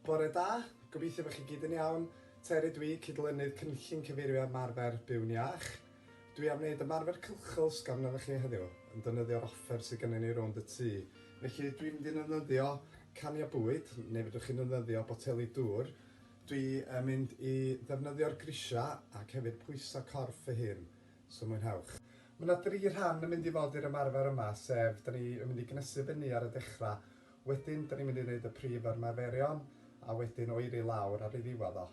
Bore da, gobeithio bod chi gyd yn iawn. Terry dwi, cydlynydd cynllun cyfeirio ymarfer Byw'n Iach. Dwi am wneud ymarfer cylchol sgafn efo chi heddiw, yn defnyddio'r offer sydd gennym ni rownd y tŷ. Felly dwi'n mynd i ddefnyddio caniau bwyd, neu fedrwch chi ddefnyddio boteli dŵr. Dwi yn mynd i ddefnyddio'r grisiau ac hefyd pwysau corff fy hun, so mwynhewch. Mae yna dri rhan yn mynd i fod i'r ymarfer yma, sef da ni yn mynd i gynhesu fyny ar y dechrau. Wedyn, da ni'n mynd i wneud y prif ymarferion, a wedyn oeri lawr ar ei ddiwedd o.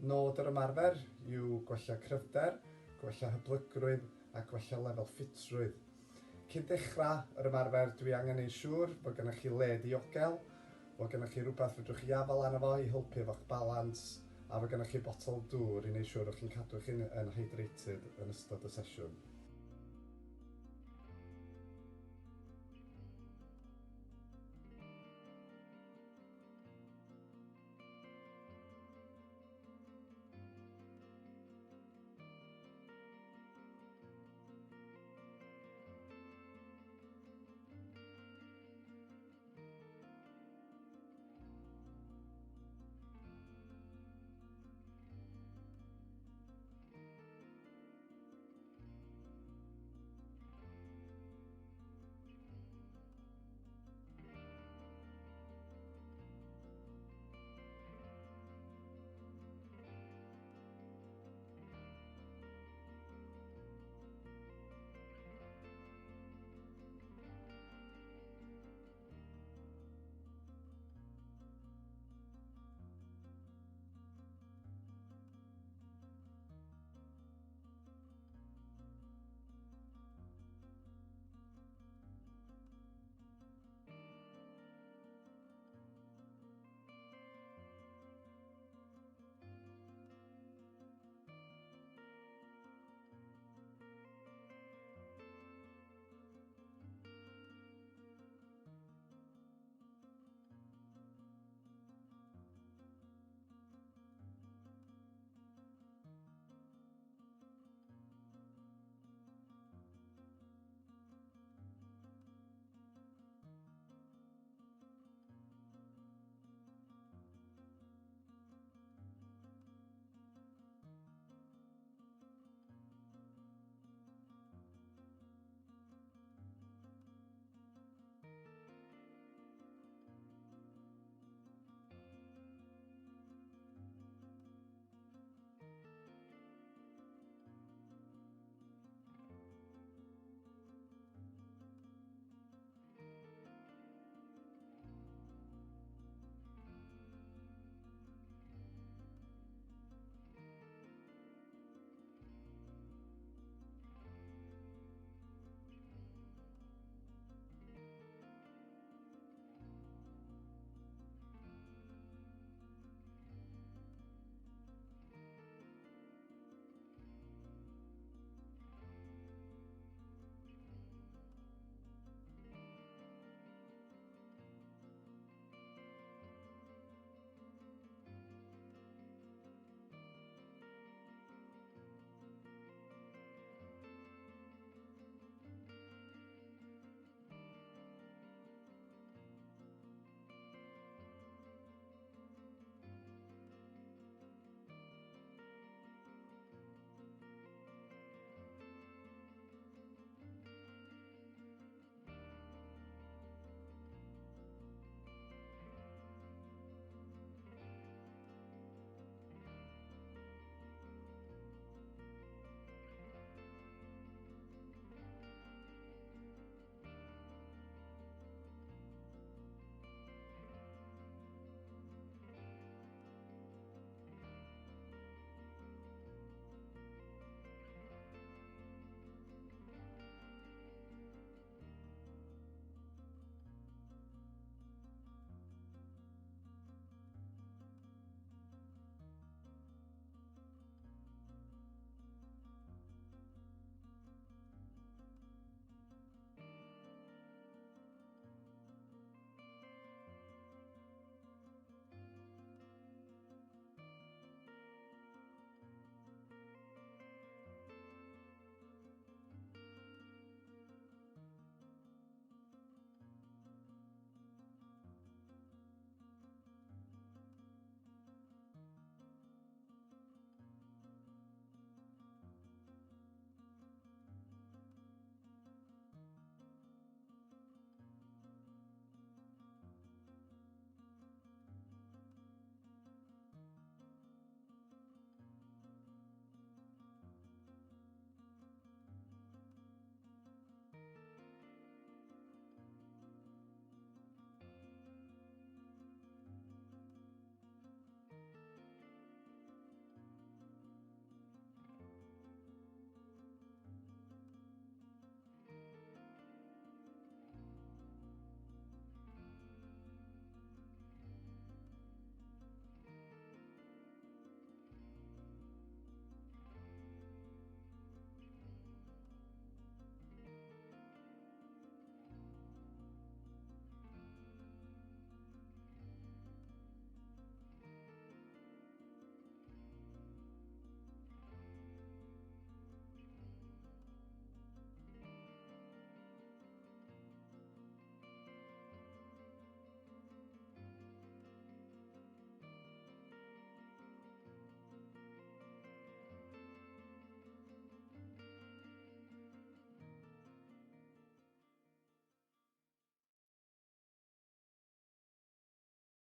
Nod yr ymarfer yw gwella cryfder, gwella hyblygrwydd a gwella lefel ffitrwydd. Cyn dechrau yr ymarfer, dwi angen neud siŵr fod gennych chi le diogel, fod gennych chi rhywbeth fedrwch chi afael arno fo i helpu efo'ch balans, a fod gennych chi botel dŵr i neud siŵr fod chi'n cadw chi'n yn hydrated yn ystod y sesiwn.